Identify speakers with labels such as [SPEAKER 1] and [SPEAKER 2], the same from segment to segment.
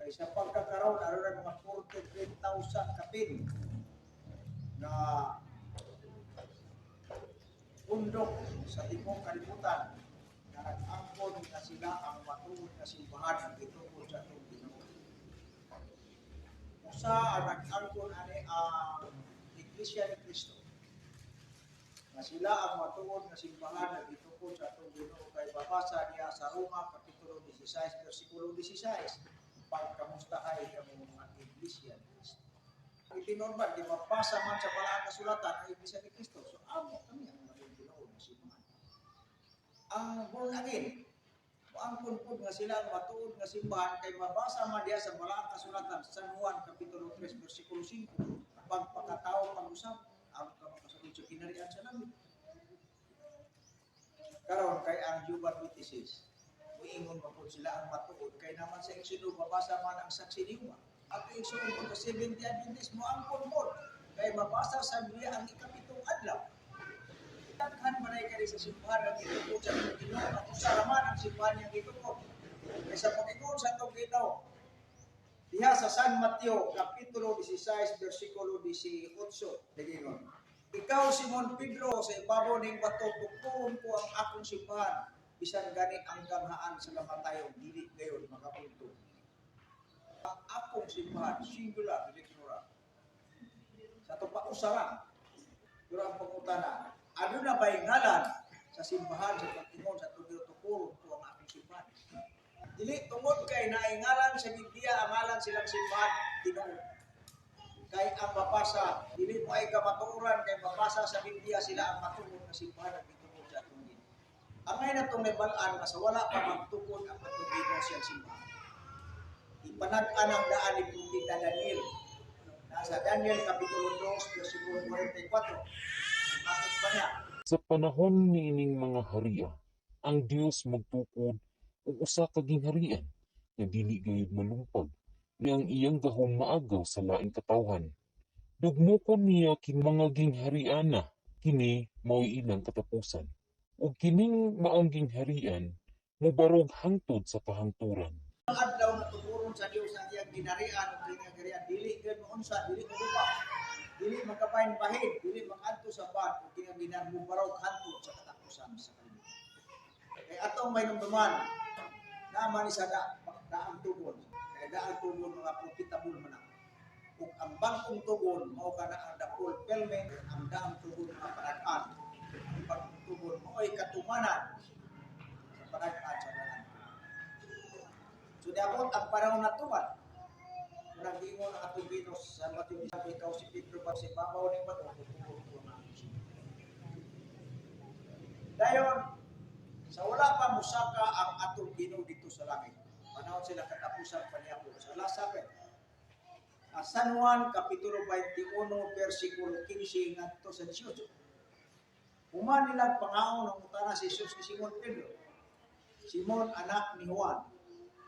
[SPEAKER 1] Kay sa pagkakaroon, aduna mga 43,000 kapin nga pundok sa tibuok kalibutan na nag-angkon nga sila ang matuod nga simbahan ang gitukod sa atong Ginoo. Usa ang nag-angkon ani ang Iglesia ni Cristo nga sila ang matuod nga simbahan nga gitukod sa atong Ginoo kay babasa niya sa Roma kapitulo 16 bersikulo 16, "Pagkamustahay kamo mga Iglesia ni Cristo." Itinuod ba, di mabasa man sa Balaang Kasulatan ang Iglesia ni Cristo. So amo kami ang maging tinuod nga simbahan. Ang born again, moangkon pud nga sila ang matuod nga simbahan kay mabasa man diha sa Balaang Kasulatan, San Juan kapitulo 3 bersikulo 5, "Pagpakatao pag-usab ang makasulod sa gingharian sa langit." Karon kay ang Jehovah's Witnesses, muingon man pud sila ang matuod kay naman sa Exodo mabasa man ang saksi ni Jehovah. At igsoon po sa Seventh Adventist moangkon pod kay mabasa sa Biblia ang ikapitong adlaw. Daghan man ay kay sa simbahan ang gitukod sa atong Ginoo at usa ra man ang simbahan niyang gitukod. Kay sa pag-ingon sa atong Ginoo diha sa San Mateo kapitulo 16 bersikulo 18, nagingon, "Ikaw Simon Pedro, sa ibabaw ning bato tukuron ko ang akong simbahan, bisan gani ang ganghaan sa kamatayon dili gayon makapunto." Ang akong simbahan, singular, dili plural. Sa ato pa usara. Pero ang pangutana, aduna ba'y ngalan sa simbahan sa pag-ingon sa atong tukuron ko ang akong simbahan? Dili, tungod kay naingalan sa Biblia ang ngalan silang simbahan, tinuod. Kay ang mabasa, dili mo ay kamatuoran kay mabasa sa Biblia sila ang matuod na simbahan ang gitukod sa atong Ginoo. Angay na itong nabal-an nga sa wala pa magtukod ang atong Ginoo siyang simbahan, ipanag-an ang daan ni Propeta Daniel. Nasa Daniel Kapitulo 2, versikulo 44. Matod pa niya.
[SPEAKER 2] Sa panahon niining mga haria, ang Dios magtukod og usa ka gingharian nga dili gayud malumpag, nga ang iyang gahom maagaw sa laing katawhan. Dugmokon niya kini mga ginghariana, kini mao'y ilang katapusan. Ug kining maong gingharian mobarog hangtod sa kahangturan.
[SPEAKER 1] Ang adlaw nga tukuron sa Dios ang iyang ginharian ug kini gingharian dili gyud maunsa, dili moguba, dili makabahin-bahin, dili makadto sa ban ug kini ginharian mobarog hangtod sa katapusan sa kalibutan. Kay atong mahinumduman naman ni sa daang tugon. Kay daang tugon mga profitable man na. Ug ang bag-ong tugon mao kana ang the fulfillment, ang daang tugon mga panag-an. Ang bag-ong tugon mao'y katumanan sa panag-an sa daang. So niabot ang panahon na tuman. Kung nag-ingon ang atong Ginoo sa Mateo, sabi, "Ikaw si Pedro, ba sa ibabaw ning bato, tukuron ko ang akong simbahan." Dayon, sa wala pa musaka ang atong Ginoo dito sa langit, panahon sila katapusan panihapon. Sa last supper, San Juan Kapitulo 21, versikulo 15 ngadto sa 18. Human nila pangaon, nangutana si Jesus ni Simon Pedro, "Simon, anak ni Juan,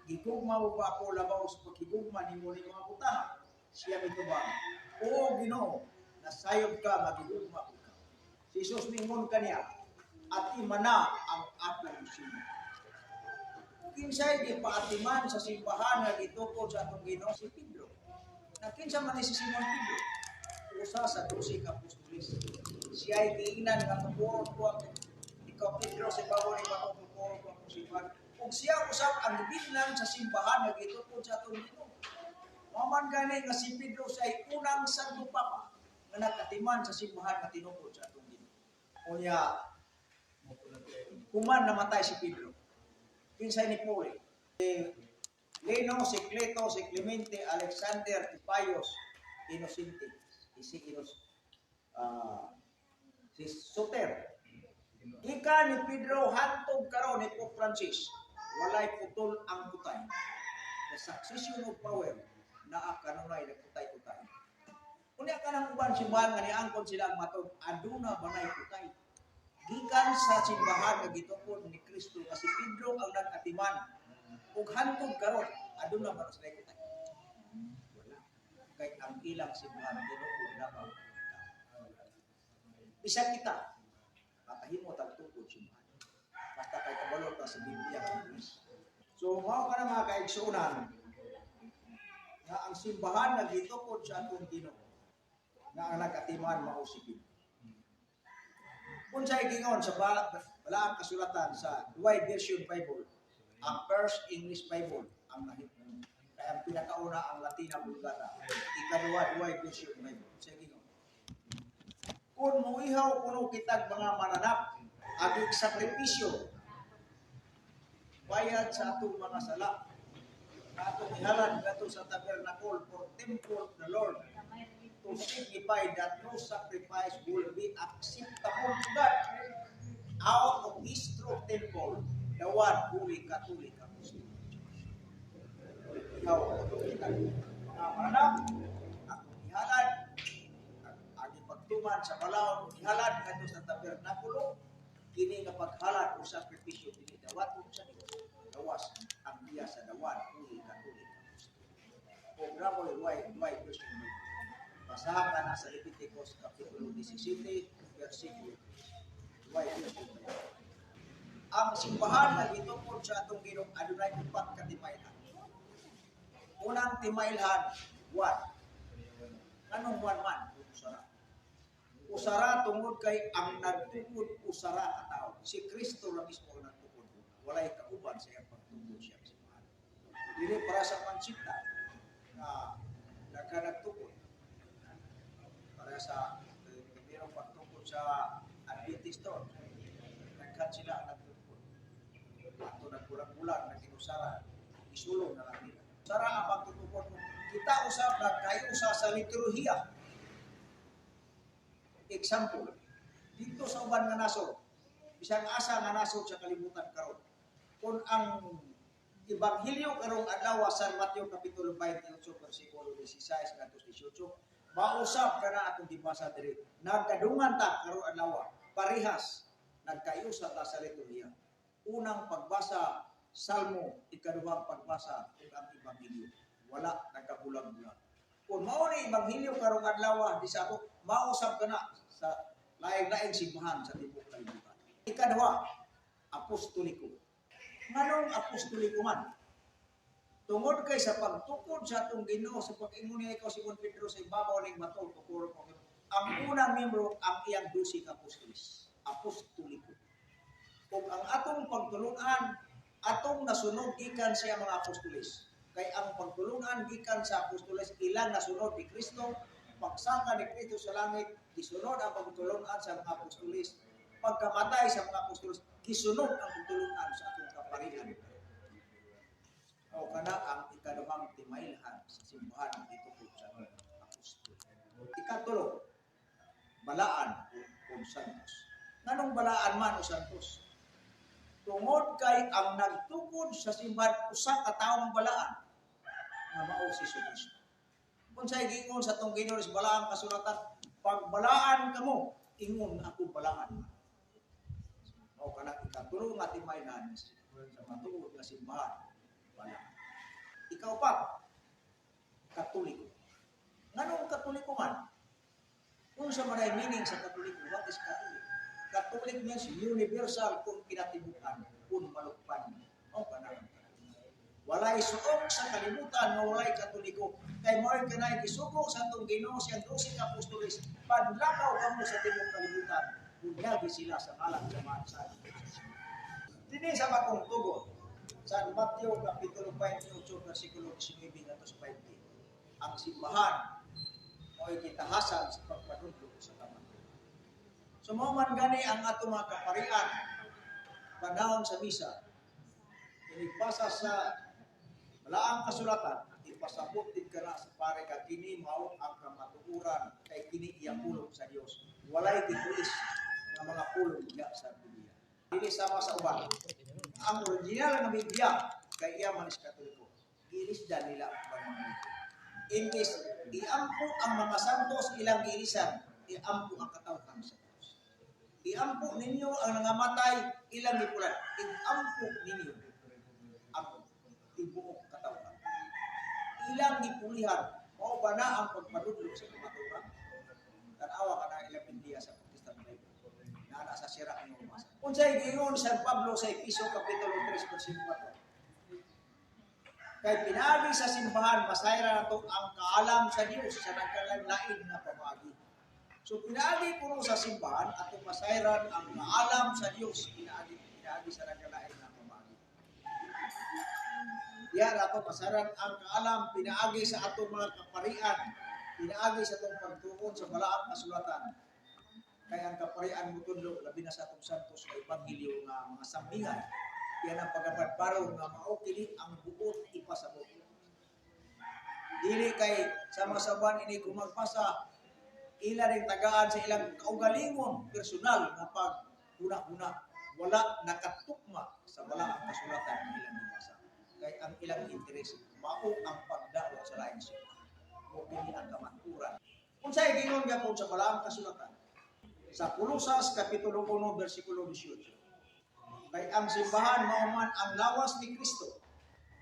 [SPEAKER 1] gigugma mo ba ako labaw sa pagkigugma nimo ni mga butang?" Siya mitubang, "Oo, Ginoo, nasayod ka nga gigugma ko ka." Si Jesus mingon kaniya, "Atimana ang akong simbahan." Kinsay gipaatiman sa simbahan nga gitukod sa atong Ginoo? Si Pedro. Na kinsa man ni si Simon Pedro? Usa sa 12 ka apostoles. Siya ay giingnan nga tukuron ko ang ikaw Pedro, sa ibabaw ni bato tukuron ko ang simbahan. Ug siya usab ang gibilnan sa simbahan nga gitukod sa atong Ginoo. Mao man gani nga si Pedro siya ay unang Santo Papa nga nakatiman sa simbahan nga tinukod sa atong Ginoo. Unya, human namatay si Pedro, kinsay ni Puli? Si Lino, si Cleto, si Clemente, Alexander, si Pius, Innocente, si Inos, si Soter. Gikan ni Pedro hantod karon ni Pope Francis, walay putol ang putay. The succession of power naa kanunay nagputay-putay. Unya kanang uban simbahan nga niangkon sila ang matuod, aduna banay putay? Gikan sa simbahan nga gitukod ni Kristo nga si Pedro ang nag-atiman ug hantod karon, aduna ba na sila putay? Wala. Kay ang ilang simbahan tinukod lamang. Bisan kita, makahimo tag tukod simbahan. Basta kay kabalo ta sa Biblia. So mao ka na, mga kaigsuonan, Nga ang simbahan nga gitukod sa atong Ginoo, nga ang nagatiman mao si Pedro. Unsay giingon sa balaang kasulatan sa Douay Version Bible, ang First English Bible ang nahitungod. Kaya ang pinakauna ang Latina Vulgata, ikaduha Douay Version Bible. Unsay giingon? Kung muihaw kuno kitag mga mananap, agig sakripisyo, bayad sa atong mga sala, na atong ihalad ngadto sa tabernacle for temple of the Lord, to signify that no sacrifice will be acceptable to God out of this true temple, the one Holy Catholic Apostolic Church. Ihaw kuno kitag mga mananap, atong ihalad, agi pagtuman sa balaod, ihalad ngadto sa tabernakulo, kini nga paghalad o sakripisyo dili dawaton sa Dios gawas ang biya sa the One Holy Catholic Apostolic. O grabo Douay Version Bible. Basahan ka na sa Leviticus Kapitulo 17, versikulo 3. Douay Version Bible. Ang simbahan nga gitukod sa atong Ginoong adunay upat ka timailhan. Unang timailhan, one. Anong one man? Usara. Usara tungod kay ang nagtukod usara ka tao. Si Kristo ra mismo ang nagtukod. Walay kauban sa iyang pagtukod siya sa simbahan. Dili para sa pansita na nagka nagtukod. Para sa merong pagtukod sa Adventist doon. Nagkan sila ang nagtukod. Ato nagkulang-kulang, nag-inusara, isulong na lang nila. Sara ang pagtutukod. Kita usab nagkayusa sa liturhiya. Example, dito sa uban nga nasod, bisang asa nga nasod sa kalibutan karon. Kung ang Ebanghelyo karong adlaw, San Mateo kapitulo 28 versikulo 16 ngadto 18, mausap kana atong gibasa diri. Nagkadungan ta karong adlaw, parehas nagkayusa ta sa liturhiya. Unang pagbasa Salmo, ikaduhang pagbasa ug ang Ebanghelyo. Wala nagkabulag-bulag. Kung mao ni Ebanghelyo karong adlaw di sa ako, mausap kana sa laing-laing simbahan sa tibuok kalibutan. Ikaduha, apostoliko. Nganong apostoliko man? Tungod kay sa pagtukod sa atong Ginoo, sa pag-ingon niya, "Ikaw Simon Pedro, sa ibabaw ning bato tukuron ko." Ang unang membro ang iyang 12 ka apostoles. Apostoliko. Ug ang atong pagtulunan, atong nasunod gikan sa mga apostoles. Kay ang pagtulunan gikan sa apostoles, ilang nasunod ni Kristo, pagsaka ni Kristo sa langit, gisunod ang pagtulunan sa mga apostoles. Pagkamatay sa mga apostoles, gisunod ang pagtulunan sa atong kaparian. O kana ang ikaduhang timailhan sa simbahan gitukod sa apostol. Ikatulo, balaan o santos. Nganong balaan man o santos? Tungod kay ang nagtukod sa simbahan usa ka taong balaan nga mao si Kristo. Unsay giingon sa atong Ginoo sa balaang kasulatan? "Pagbalaan kamo, ingon ako balaan." Mao kana ikatulo nga timailhan sa matuod nga simbahan, balaan. Ikaupat, Katoliko. Nganong Katoliko man? Unsa man ay meaning sa Katoliko? What is Catholic? Catholic means universal kung kinatibukan, kung malukpan. O kana ang Katoliko. Walay suok sa kalibutan nga walay Katoliko. Kay mao kanay gisugo sa atong Ginoo siyang 12 ka apostoles, "Padlakaw kamo sa tibuok kalibutan." Bunyagi sila sa ngalan sa mga sa Dini sa bakong tugon, San Mateo Kapitulo 28 versikulo 19 ngadto sa 20. Ang simbahan mo'y gitahasan sa pagpanudlo sa kamatuoran. So mao man gani ang ato mga kaparian panahon sa misa, inigpasa sa balaang kasulatan, ipasabot din kana sa pare ka kini mao ang kamatuoran kay kini iyang pulong sa Dios. Walay gituis nga mga pulong diya sa Biblia. Dili sama sa uban. Ang original nga Biblia kay iya man is Katoliko. Gilisdan nila ang uban mga libro. Imbes iampo ang mga santos ilang giilisan, iampo ang katawhan sa Dios. Iampo ninyo ang nangamatay ilang gipulan. Iampo ninyo ang tibuok katawhan. Ilang gipulihan, mao ba na ang pagpadudlo sa kamatuoran? Tan-awa ka na ilang Biblia sa Protestant Bible. Naa sa sira ang mabasa. Unsay giingon San Pablo sa Efeso Kapitulo 3 versikulo 4? Kay pinaagi sa simbahan, masayran nato ang kaalam sa Dios sa nagkalain nga pamaagi. So pinaagi kuno sa simbahan ato masayran ang kaalam sa Dios pinaagi sa nagkalain nga pamaagi. Diyan ato masayran ang kaalam pinaagi sa atong mga kaparian, pinaagi sa atong pagtuon sa balaang kasulatan. Kay ang kaparian motudlo labi na sa atong santos nga ebanghelyo nga mga sambingan. Yan ang pagkapadparo nga mao kini ang buot ipasabot. Dili kay sa mga saban ini kung magbasa, ila ring tagaan sa ilang kaugalingon personal nga paghuna-huna, wala nakatukma sa balaang kasulatan ang ilang gibasa. Kay ang ilang interes mao ang pagdaot sa laing sekta. Mao kini ang kamaturan. Unsay giingon gyapon sa balaang kasulatan? Sa Kolosas Kapitulo 1 versikulo 18. Kay ang simbahan mao man ang lawas ni Kristo,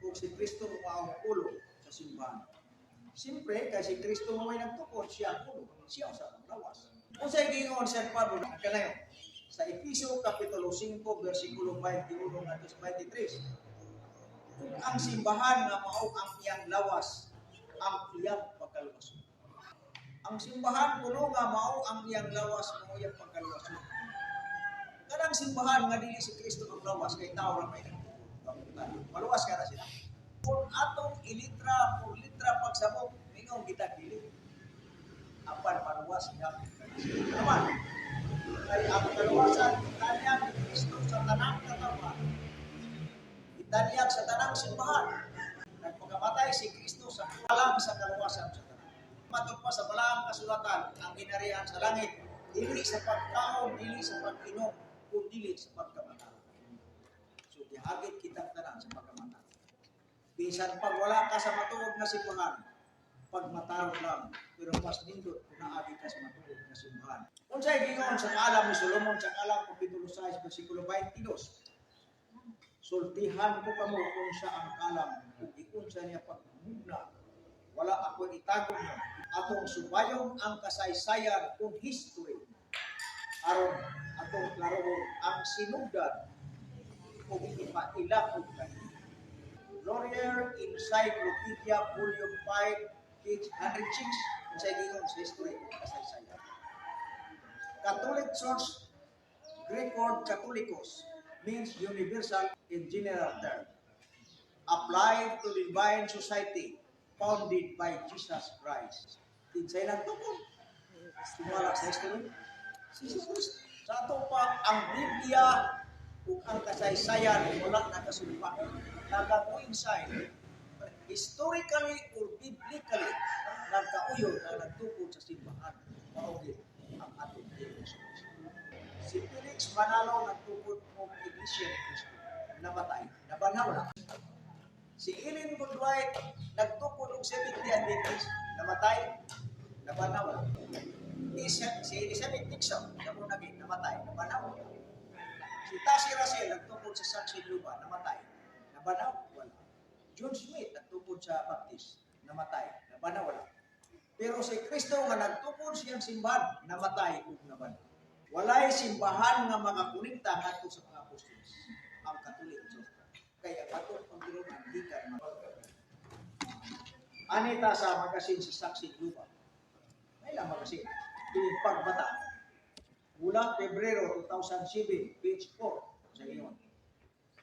[SPEAKER 1] ug si Kristo mao ang ulo sa simbahan. Siyempre, kay si Kristo mao may nagtukod, siya ang ulo, siya usa ang lawas. Unsay giingon San Pablo kanayon? Sa Efeso Kapitulo 5 versikulo 21 ngadto sa 23. Kung ang simbahan nga mao ang iyang lawas, ang iyang pagkaluwason. Ang simbahan kuno nga mao ang iyang lawas, mao iyang pagkaluwason. Kanang simbahan nga dili si Kristo ang lawas, kay tao ra may nagtukod. Maluwas ka na sila. Kung atong ilitra por litra pagsabot, mingon kita dili. Apan maluwas niya. Naman, kay ang kaluwasan itanyag ni Kristo sa tanang katawhan. Itanyag sa tanang simbahan. Nagpakamatay si Kristo sa alam sa kaluwasan sa tanan. Matod pa sa balaang kasulatan, ang ginarian sa langit, dili sa pagkaon, dili sa pag-inom, kundi sa pagkamatay. So, gihagit kitang tanan sa pagkamatay. Bisan pag wala ka sa matuod nga simbahan, pagmatarong lang, pero mas nindot kung naagi ka sa matuod nga simbahan. Unsay giingon sa kaalam ni Solomon sa Kaalam Kapitulo 6 versikulo 22? Sultihan ko kamo unsa ang kaalam ug giunsa niya pagmugna. Wala ako itago niyo. Atong subayon ang kasaysayan kung history aron atong klarohon ang sinugdan ug ipaila og kanina. Laurier Encyclopedia, Volume 5, page 106. Unsay giingon sa history ug kasaysayan? Catholic Church, Greek word "Catholicos" means universal in general term, applied to divine society founded by Jesus Christ. Kinsay nagtukod? Sumala sa history? Si Jesus Cristo. Sa ato pa, ang Biblia ug ang kasaysayan wala nakasumpa. Naka-coincide. Historically or biblically, nagkauyon na nagtukod sa simbahan. Mao gyud ang atong Ginoong Kristo. Si Felix Manalo nagtukod og Iglesia ni Cristo. Namatay. Nabanhaw na. Si Ellen Goodwhite nagtukod og Seventh-day Adventist. Namatay. Nabanhaw na. Si Elizabeth Dixon, namo naging namatay. Nabanhaw na. Si Tassie Russell nagtukod sa Saksi Luba. Namatay. Nabanhaw? Wala. John Smith nagtukod sa Baptist. Namatay. Nabanhaw? Wala. Pero si Kristo nga nagtukod siyang simbahan, namatay ug nabanhaw. Walay simbahan nga makakonekta ngadto sa mga apostoles. Ang Catholic Church. Kaya atong pagtulungan gikan man. Anita sa magasin sa Saksi Lupa. May lang magasin. Kining Pagbata. Mula Pebrero 2007, page 4 sa ingon.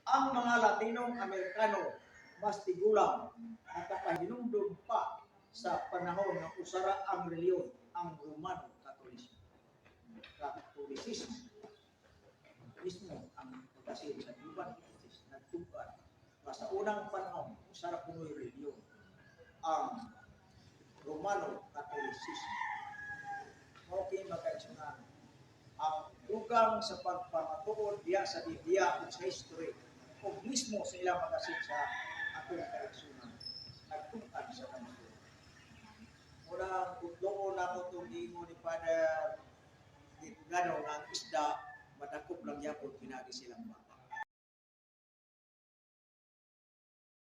[SPEAKER 1] Ang mga Latinong Amerikano mas tigulang nakapahinumdum pa sa panahon ng usara ang reliyon, ang Romano Katolismo. Katolisismo. Mismo ang magasin sa Cuban nagtungkad nga sa unang panahon, usara kuno'y reliyon, ang Romano Katolisismo. Okay, makaigsunan ang dugang sa pagpamatuod diya sa Biblia ug sa history ug mismo sa ilang magasin sa atong kaigsunan nagtungkad sa kamatuoran. Unang kutloon nako itong giingon ni Father Gano nga ang isda madakop lang gyapon pinaagi silang mga.